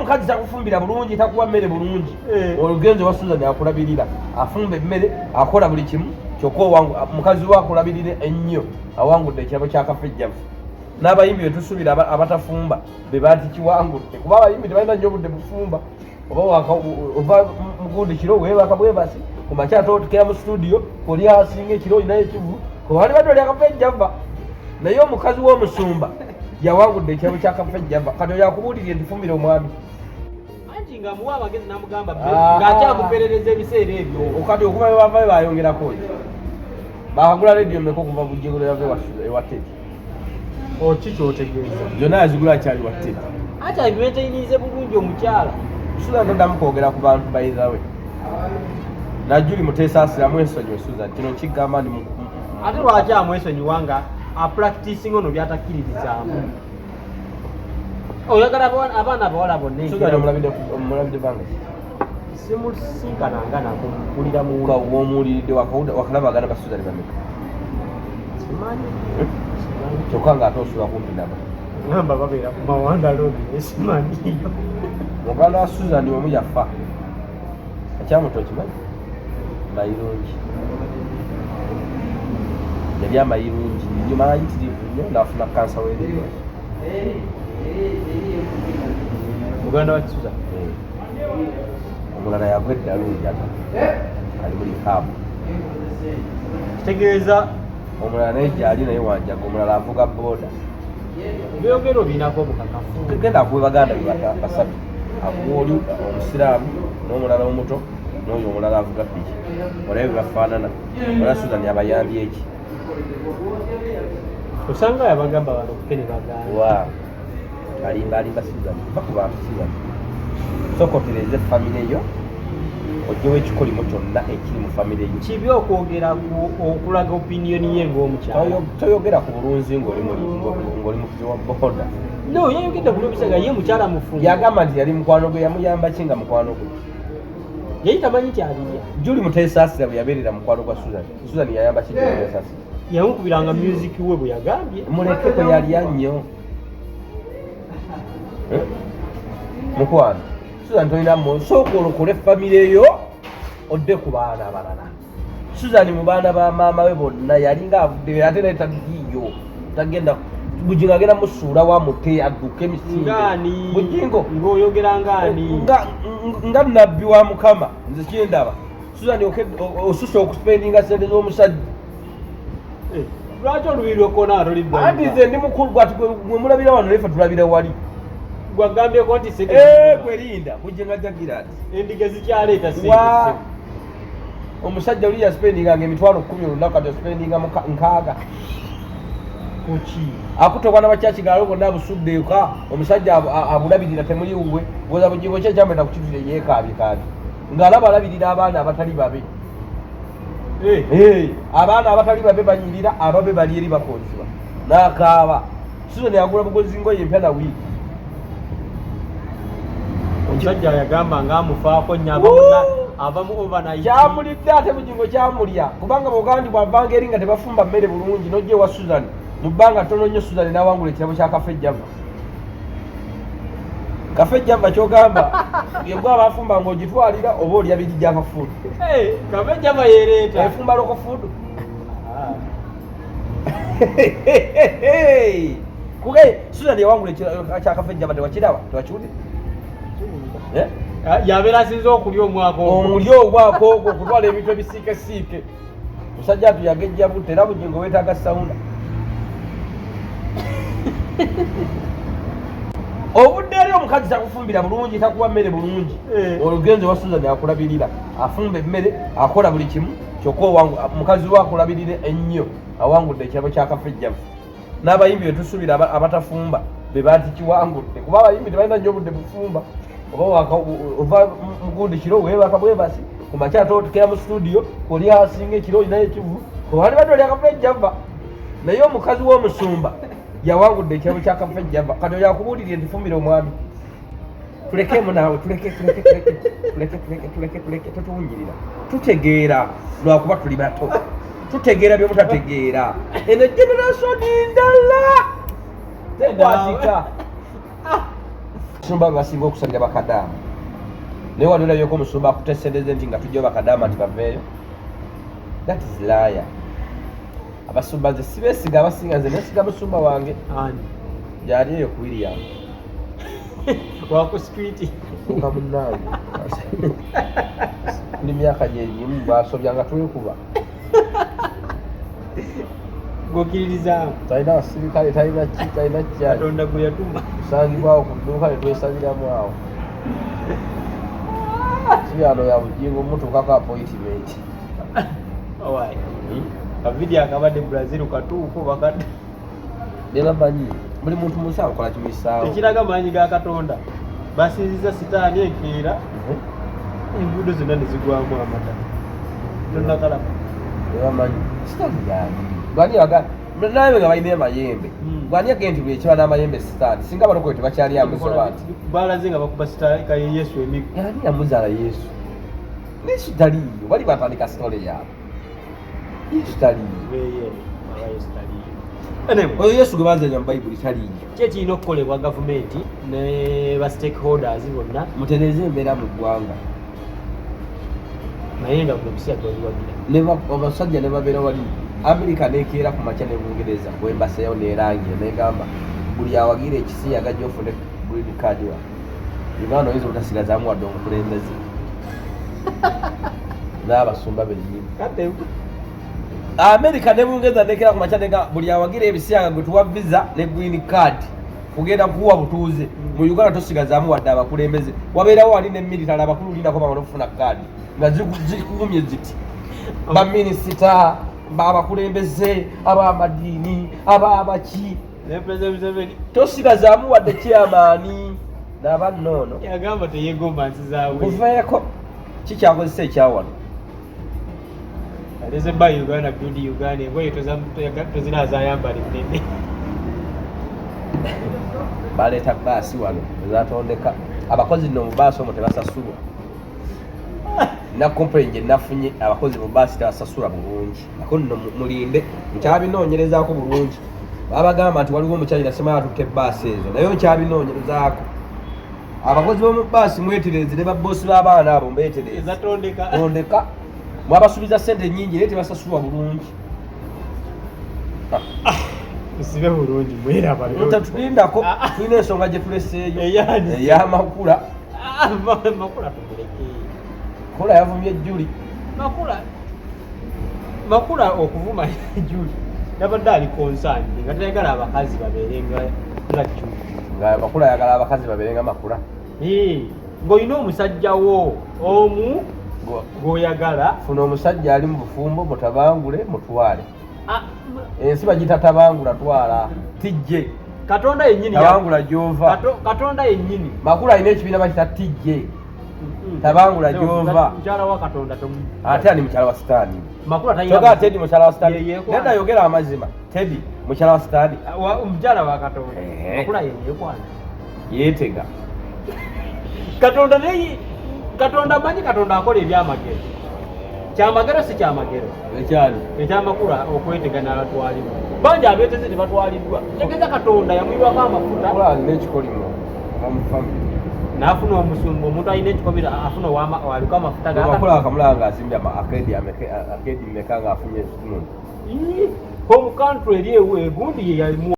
omukazi takufumbira bulungi, takuwa mmere bulungi, Eh. olugenzi wa Susan akulabirira, afumba emmere, akola buli kimu, kyokka mukazi we akulabirira ennyo awangudde ekirabo kya Kafejjavu. N'abayimbi betusuubira abatafumba be batikiwangudde, kuba abayimbi tebalina nnyo obudde bufumba. Oba ova mugundi kiro, weebaka bwebasi, ku makya ate otukera mu studio, oli asinga ekiro olinayo ekivu, wali badde olya Kafejjava. Naye omukazi w'omusumba yawangudde ekirabo kya Kafejjava. Kati oyo akubuulirye nti fumbira omwami. Anti ng'amuwa amagezi n'amugamba Ah. ng'akyamuperereza ebiseera ebyo. Okati okuva bwe bavayo bayongerako ki? Bakagula rediyo meka okuva Bujingo lwe yava ewa Teddy? Oki kyotegeeza? Zonna yazigula akyali wa Teddy. Anti abimaintainize bulungi omukyala. Susan, toddamu kwogera ku bantu. By the way, Najuli Muteesaasira mwesonyiwe Susan, kino nkigamba ndi Ate lwaki amwesonyiwa nga apracticing ono byatakkiririzaamu? Oyagala abaana abawala bonna. Susan omulabidde banga ki? Simusinkananga nako, mpulira mu Womuwuliridde wakalabagana ba Susan bameka? Simanyi. Kyokka ng'ate osula kumpi nabo. Ngamba babeera ku Mawanda Road, simanyiyo. Muganda wa Susan omu yafa akyamuto, okimanyi? Mayirungi, yali amayirungi nnyo, mayitirivu nnyo, n'afuna kansa w'ebiryo. Muganda wa Susan? Omulala yagwa eddalu, njaga ali mu rehab. Kitegeeza Omulala naye gyali, naye wanjaga, omulala avuga booda. Byogero binako obukakafu? Genda akuwe baganda be basatu, akuwa oli omusiraamu n'omulala omuto n'oyo omulala avuga piki, olabe bwe bafaanana. Ola Susan abayambye eki? Osanga yabagamba balokoke ne bagaana. Wa alimba, alimba Susan. Va ku bantu, Susan. Sooka otereeze famire yo, ogyewo ekikolimo kyonna ekiri mu famire yo. Kibi okwogera okulaga opinion ye ng'omukyala. Toyogera ku bulunzi ng'oli muvuzi wa boda. No, yayogedde ku lw'ebisaga, ye mukyala mufumbo. Yagamba nti yali mukwano gwe, yamuyamba ki nga mukwano gwe? Yali tamanyi nti abirya. Juli Muteesaasira bwe yabeerera mukwano gwa Susan, Susan yayamba ki Juli Muteesaasira? Yamukubiranga music we, bwe yagambye. Muleke, kwe yalya nnyo. Eh? Mukwano Susan, tolina mu sooka olokole famire yo, odde ku baana abalala. Susan mu baana ba maama we bonna yalinga avuddeyo, ate naye taliiyo, tagenda. Bujingo agenda musuula wa mute adduke emisinde. Ngaani? Bujingo. Ng'oyogera ngaani? Nga nabbi wa Mukama, nze kyendaba, Susan osusa okuspendinga sente z'omusajja. Eh, lwaki olubi lwekona nga toli? Anti nze ndi mukulu gwati gwe mulabira wano, naye ffe tulabira wali. Gwagambyeko nti sente Eh, gwerinda Bujingo ajjagira ati endiga zikyaleeta sente. Wa omusajja oli yaspendinganga 100,000 olunaku, kati ospendinga 60. Kuki? Akutte obwana bwa kyakigaalo bwonna abusudde eka, omusajja abulabirira, temuli wuwe. Goza Bugingo ki ekyamuleta kukitule yeekaabye kaabye ng'alaba alabirira abaana abatali babe? Eh, Eh, abaana abatali babe banyirira, ababe bali eri bakozebwa, n'akaaba. Susan yagula bugozi ngoye empya na wiiki. Omusajja yagamba ng'amufaako nnyo, ava mu overnight. Kyamulidde ate Bugingo kyamulya, kubanga bwogamba nti bwavanga eri nga tebafumba mmere bulungi, n'ojja ewa Susan mu bbanga ttono nnyo, Susan n'awangula ekirabo kya Kafe Java. Kafe Java kyogamba yegwe abafumba ng'ogitwalira oba olya biri Java food? Eh, Kafe Java yereeta. Efumba local food. Ah. Kuge Susan yawangula ekirabo kya Kafe Java, tewakiraba? Tewakiwulira? Eh? Ah, yabeera asinze okulya omwaka ogwo. Omulya ogwako ogwo okutwala ebintu ebisiikesiike, musajja atu yagejja butta. Era Bugingo weetaaga sauna. Obudde eri omukazi takufumbira bulungi, takuwa mmere bulungi, Eh. olugenzi wa Susan akulabirira, afumba emmere, akola buli kimu, kyokka mukazi we akulabirira ennyo awangudde ekirabo kya Kafejjavu. N'abayimbi betusuubira abatafumba be batikiwangudde, kuba abayimbi tebalina nnyo obudde bufumba. Oba ova mugundi kiro, weebaka bwebasi, ku makya ate otukera mu studio, oli asinga ekiro olinayo ekivu, wali badde olya Kafejjava. Naye omukazi w'omusumba yawangudde ekirabo kya Kafejjava. Kati oyo akubuulirye nti fumbira omwami. Tulekemu naawe, tuleke, tuleke, tuleke, tuleke, tuleke, tuleke, tuleke, totuwunyirira. Tutegeera, lwakuba tuli bato, tutegeera byemutategeera. Eno generation ndala, tekwatika. Abasumba be basinga okusabira bakadaama, naye wali olabyeko omusumba akutte sente ze nti nga tujjayo bakadaama nti baveeyo? That is liar. Abasumba nze sibeesiga, abasinga. Nze nesiga musumba wange. Ani? Gyali eyo ku William. Waku street. Nga munnange tuli myaka gyegimu, basobya nga twekuba. Gokiririzaamu. Talina basirikale, talina ki, talina kyali. Katonda gwe yatuma. Tusangibwawo ku dduuka ne twesabiramu awo. Sibyano ya Bugingo, mutuukako appointment. Owai, kavidiyo akabadde Brazil katuufu bakadde. Bebamanyi buli muntu mu nsi akola kimuyisaawo. Tekiraga maanyi ga Katonda, basinziza sitaani enkeera. Enguudo zonna ne zigwamu amata tonakalaba. Bebamanyi sitaani yani gwani yaga naye nga balina amayembe. Gwani yagenda nti buli ekiba n'amayembe sitaani? Singa abalokole tebakyali amusoba nti Balaze nga bakuba sitaani ka Yesu emiggo. Yani yamuzaala Yesu? Yesu taliiyo, bali batandika story yaabwe. Yesu taliiyo. Beye aba Yesu taliiyo. Anyway, oyo Yesu gwe bazanya mu Bayibuli taliiyo. Ki ekirina okukolebwa gavumenti ne ba stakeholders bonna? Mutereeze embeera mu ggwanga. Naye nga buli omusiyaga oliwagira. Ne abasajja ne babeera wali Amerika, nekeera ku makya ne Bungereza bwembaseeyo nerangira negamba buli awagira ekisiyaga gyofune green card wa Uganda, oyinza obutasigazaamu wadde omukulembeze n'abasumba bennyini. Kate. Amerika ne Bungereza nekeera ku makya nega buli awagira ebisiyaga gwe tuwa visa ne green card, kugenda kuwa butuuze mu Uganda, tosigazaamu wadde abakulembeze. Wabeerawo wali ne military abakulu, lindako bamala okufuna kaadi nga zikuumye ziti, baminisita, abakulembeze ab'amadiini, ab'abaki. Ne President Museveni. Tosigazaamu wadde kyamaani naba nnoono. Yagamba teyegomba nsi zaabwe. Kuveeko kikyakozesa ekyawano. Aleze buy Uganda, build Uganda, engoye tozina zayambala ennene. Baleeta baasi wano ezatondeka abakozi nno mu baasi omwo tebasasulwa. Na complain gye nafunye, abakozi mu baasi tebasasula bulungi. Ako nno mulinde, nkyabinoonyerezaako bulungi. Babagamba nti waliwo omukyalira simanyi atutte baasi ezo, naye nkyabinoonyerezaako. Abakozi b'omu baasi mwetereze, ne baboosi b'abaana abo mbetereze. Ezatondeka. Tondeka mwabasuubiza sente nyingi, naye tebasasulwa bulungi. Musibe bulungi, mweraba leero. Tetulindako, tulina ensonga gye tuleseeyo. Eyani? Ey'amakula. Ah, Makula tumuleke. Kola yavumye Juli. Makula okuvuma Juli, yabadde ali concerned nga tayagala abakazi babeere nga Juli. Nga Makula ayagala abakazi babeere nga Makula. Eh, ng'olina omusajja wo omu gw'oyagala. Funa omusajja ali mu bufumbo, mutabangule, mutwale. Ah, ensi bagita tabangula twala, tijje. Katonda yennyini Tabangula gyova. Katonda yennyini. Makula alina ekibiina bakita tijje. Tabangula gy'ova. Mukyala wa Katonda Ate ani mukyala wa Sitaani? Makula talina. Kyogaa Tedi mukyala wa Sitaani. Ye yeekwana. Nedda, yogera amazima, Tedi mukyala wa Sitaani. Omukyala wa Katonda. Ehe. Makula ye yeekwana. Yeetega. Katonda naye, Katonda amanyi, Katonda akola ebyamagero. Kyamagero si kyamagero? Ekyali? Ekyamakula okwetega n'abatwalibwa, bangi abeeteze tebatwaliddwa, tegeeza Katonda yamuyiwako amafuta. Makula alina ekikolimo mu family. N'afuna omusumba, omuntu alina ekikomera afuna aliko amafuta ga Makula akamulaba ng'azimbye arcade arcade meka ng'afunye esitundu. Ii, home country eri egundi ye yalimu.